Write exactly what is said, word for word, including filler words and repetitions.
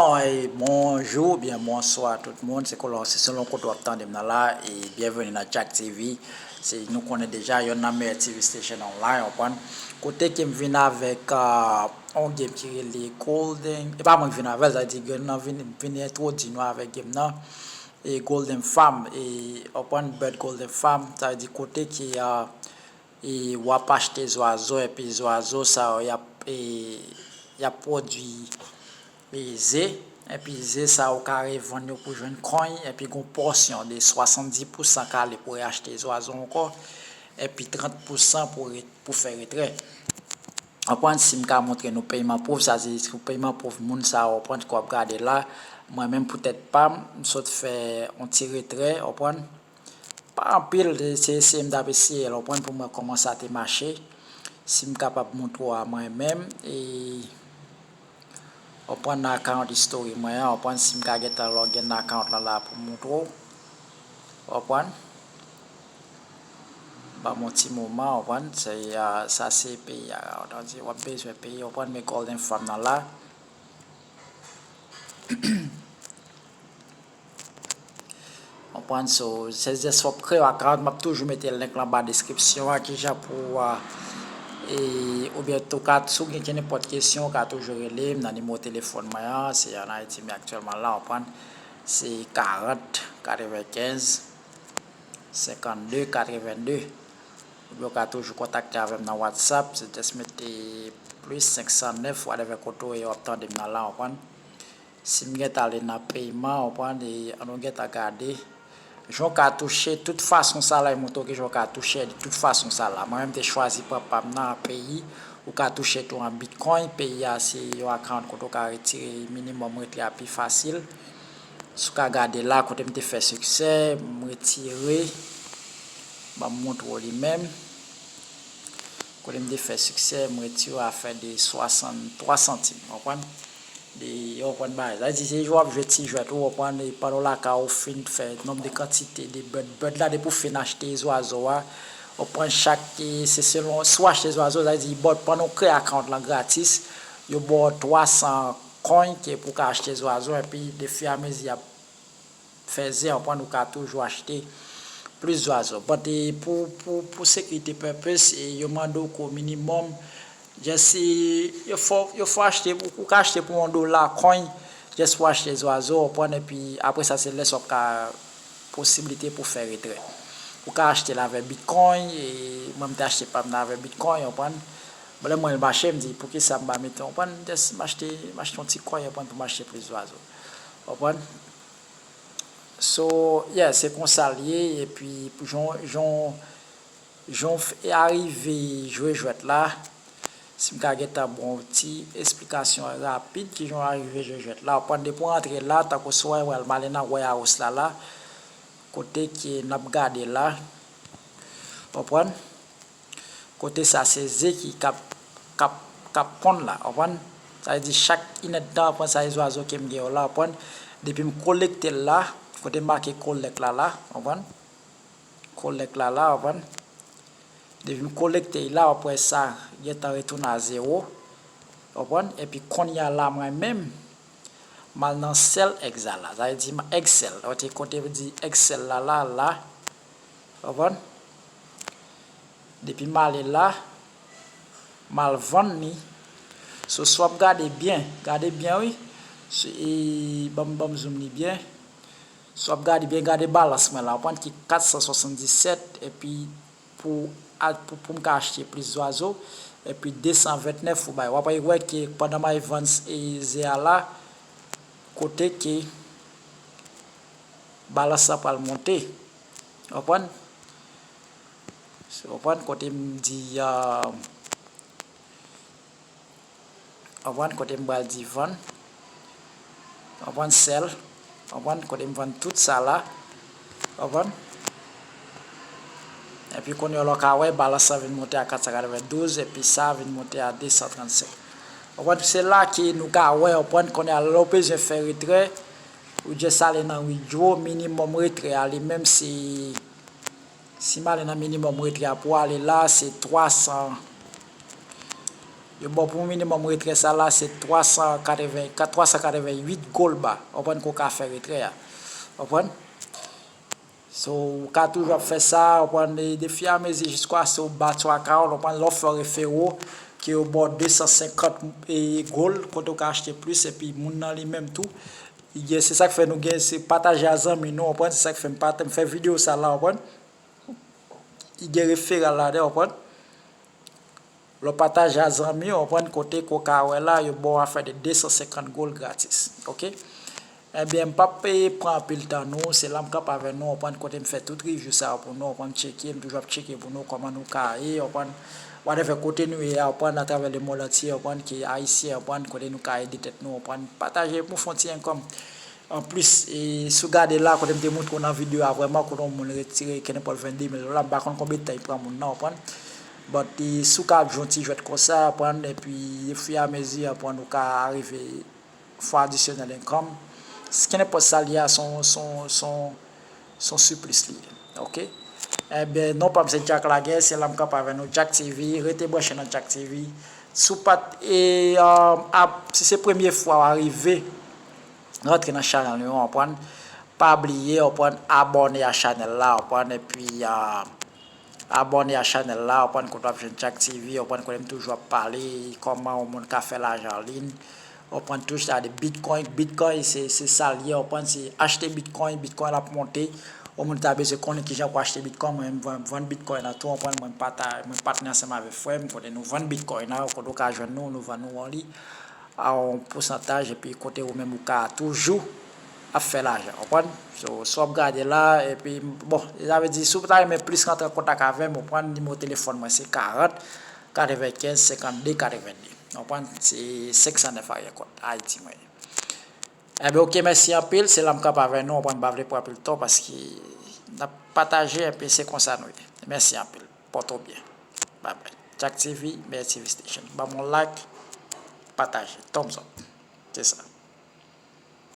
Bon, e bonjou oubyen bonswa tout moun, se kolon, se selon kote w ap tande m nan la, e byenveni nan Jack T V. Se, nou konnen deja, yonn nan meyè T V station online, w konprann. Kote ke m vin avèk, ah, yon game ki rele Golden, e pa mwen ki vin avè l, sa vle di game nan vin, vin entwodui nou avèk game nan, e Golden Farm, e, w konprann, Bird Golden Farm, sa vle di kote ke, ah, e w ap achte zwazo, epi zwazo sa yo, y ap, e, y ap pwodui, e, ze, epi ze sa yo ka revann yo pou jwenn kòny, epi gon pòsyon de swasanndis pousan k ale pou reyachte zwazo ankò, epi trant pousan pou re-, pou fè retrè. W konprann, si m ka montre nou peyman pwouv, sa se sou peyman pwouv moun sa yo, w konprann, ke w ap gade la. Mwen menm, pou tèt pa m, m sot fè yon ti retrè, w konprann. Pa anpil, se eseye m t ap eseye l, w konprann, pou m wè kòman sa te mache. Si m kapab montre w a mwen menm, e w konprann, nan account history mwen an, w konprann, si m ka gentan log in nan account lan la pou m montre w. W konprann? Ban m yon ti moman, w konprann? Se, ah, sa se peyi a, w ap bezwen peyi, w konprann, men Golden Farm nan la. Konprann? So, se jis fò w kreye yon account, m ap toujou mete link lan anba deskripsyon an, kijan pou, ah, e, oubyen tou ka, si w gen kenenpòt kesyon, w ka toujou rele m nan nimewo telefòn mwen an, se an Ayiti m ye aktyèlman la, w konprann? Se karant katrevenkenz senkannde katrevenndde. Oubyen w ka toujou kontakte avè m nan WhatsApp, se jis mete plis senk san nèf, whatever kote w ye, w ap tande m nan la, w konprann? Si m gentan ale nan peyman, w konprann, e ann nou gentan gade. Jan w ka touche, tout fason sa la, e montre w kijan w ka touche de tout fason sa la. Mwen menm, m te chwazi pran pa m nan peyi, ou ka touche tou an Bitcoin. Peyi a, se yon account kote w ka retire minimòm retrè a pi fasil. Si w ka gade la, kote m te fè siksè, m retire, ban m montre w li menm. Kote m te fè siksè, m retire afè de swasanntwa santim, w konprann? De, w konprann bagay. Sa vle di, se w ap jwe ti jwèt ou, w konprann, e pandan w lakay ou fin fè nonb de kantite de bird, bird la, depi w fin achte zwazo a, w konprann, chak, e, se selon, si w achte zwazo, sa vle di, bon, pandan w kreye account lan gratis, yo ba w twa san kòny ke pou w ka achte zwazo, epi defiamezi y ap fè ze, w konprann, ou ka toujou achte plis zwazo. But, e, pou, pou, pou sekirite purpose, e, yo mande w ke w minimòm, just, e, yo fè, yo fè w achte, ou, ou ka achte pou yon dola kòny, just pou achte zwazo, w konprann, epi apre sa, se lè sa w ap ka posiblite pou fè retrè. Ou ka achte l avè Bitcoin, e mwen, m te achte pa m nan avè Bitcoin, w konprann. Bon, lè m wè l mache, m di, poukisa m pa mete, w konprann, just m achte, m achte yon ti kòny, w konprann, pou m achte plis zwazo. W konprann? So, yeah, se konsa l ye, epi pou jan, jan, jan w f-, e arive jwe jwèt la, si m ka gentan ba w yon ti esplikasyon rapid kijan w arive jwe jwèt la. W konprann, depi w rantre la, tankou si w wè, wè m ale nan warehouse la, la, kote ke n ap gade la, w konprann? Kote sa se ze ki k ap, k ap, k ap ponn la, w konprann? Sa vle di chak inèdtan, w konprann, sa se zwazo ke m gen yo la, w konprann? Depi m kolekte l la, kote m make kolèk la la, w konprann? Kolèk la la, w konprann? Depi m kolekte l la, w ap wè sa gentan retounen a zewo, w konprann? Epi kounye a la, mwen menm, m al nan sell egg la la. Sa vle di m egg sell. Kote, kote di egg sell la, la, la. W konprann? Depi m ale la, m al vann li. So, si w ap gade byen, gade byen, wi. Si, e, ban m, ban m zoom li byen. Si w ap gade byen, gade balans mwen la. W konprann ki kat san swasanndisèt, epi pou, a, pou, pou m ka achte plis zwazo, epi de san vennèf ou bay. W ap wè ke pandan m al vann, e, ze a la, kote ke balans la pral monte. W konprann? W konprann kote m di, ah, w konprann kote m pral di vann. W konprann sell. W konprann kote m vann tout sa la. W konprann? Epi kounye a la w ka wè balans la vin monte a kat san katrevendouz, epi sa vin monte a de san trannsenk. W konprann? Se la ke nou ka wè, w konprann, kounye a lè w bezwen fè retrè, ou just ale nan withdraw, minimòm retrè a li menm se, si m ale nan minimòm retrè a pou ale la, se twa san, Yo ba w pou minimòm retrè sa la, se twa san katreven, twa san katreven uit goal ba. Ou konprann, ke w ka fè retrè a. Ou konprann? So, ou ka toujou ap fè sa, ou konprann, e defiamezi jiskaske w ba twa ka w, ou konprann, lè w fè referral, ke yo ba w de san senkant, e, goal, kote w ka achte plis, epi moun nan li menm tou, li gen, se sa k fè nou gen, se pataje a zanmi nou, ou konprann, se sa k fè m pat-, m fè videyo sa la, ou konprann. Li gen referral ladan, ou konprann. Lè w pataje a zanmi w, ou konprann, kote ke w ka wè la, yo ba w afè de de san senkant goal gratis. Oke? Ebyen, m p ap, eh, pran anpil tan nou, se la m kanpe avè nou, ou konprann, kote m fè tout review sa yo pou nou, ou konprann, tcheke, m toujou ap tcheke pou nou, kòman nou ka ye, ou konprann, whatever, kote nou ye a, ou konprann, atravè lemonn antye, ou konprann, ke Ayisyen, ou konprann, kote nou ka ede tèt nou, ou konprann, pataje pou fè yon ti income. Anplis, e, si w gade la, kote m te montre w nan videyo a, vrèman, kote yon moun retire kenenpòt vennde mil dola, m pa konn konbyen tan li pran moun nan, ou konprann. But, e, si w ka ap jwe yon ti jwèt konsa, ou konprann, epi, ofiramezi, ou konprann, ou ka rive fè adisyonèl income. Kenenpòt sa l ye a, se yon, se yon, se yon, se yon siplis li ye. Oke? Ebyen, non pa m se Jack Laguerre, se la m kanpe avè nou, Jack T V, rete branche nan Jack T V. Si w pa t, e, um, ap, si se premye fwa w arive rantre nan chanèl nou, ou konprann, pa bliye, ou konprann, abòne a chanèl la, ou konprann, epi, um, abòne a chanèl la, ou konprann, kote w ap jwenn Jack T V, ou konprann, kote m toujou ap pale kòman yon moun ka fè lajan an liy, ou konprann, tou sa de Bitcoin. Bitcoin, se, se sa l ye, ou konprann, se achte Bitcoin, Bitcoin l ap monte. Yon moun ta bezwen konnen kijan pou achte Bitcoin, mwen menm, mwen vann Bitcoin nan tou, ou konprann, mwen pata-, mwen patnè ansanm avèk frè m, kote nou vann Bitcoin nan, kote w ka jwenn nou, nou vann nou an li a yon pousantaj, epi kote ou menm ou ka toujou ap fè lajan, ou konprann? So, si w ap gade la, epi, bon, sa vle di, si w ta renmen plis rantre an kontak avè m, ou konprann, nimewo telefòn mwen se karant, katrevenkenz, senkannde, katrevenndez. Ou konprann? Se senk san nèf aryè kòd Ayiti mwen ye. Ebyen, oke, mèsi anpil. Se la m kanpe avè nou, ou konprann, m pa vle pran anpil tan, paske n ap pataje, epi se konsa nou ye. Mèsi anpil. Pòte w byen. Bye bye. Jack T V, Mèyè T V Station. Ban m yon like, pataje, thumbs up. Se sa.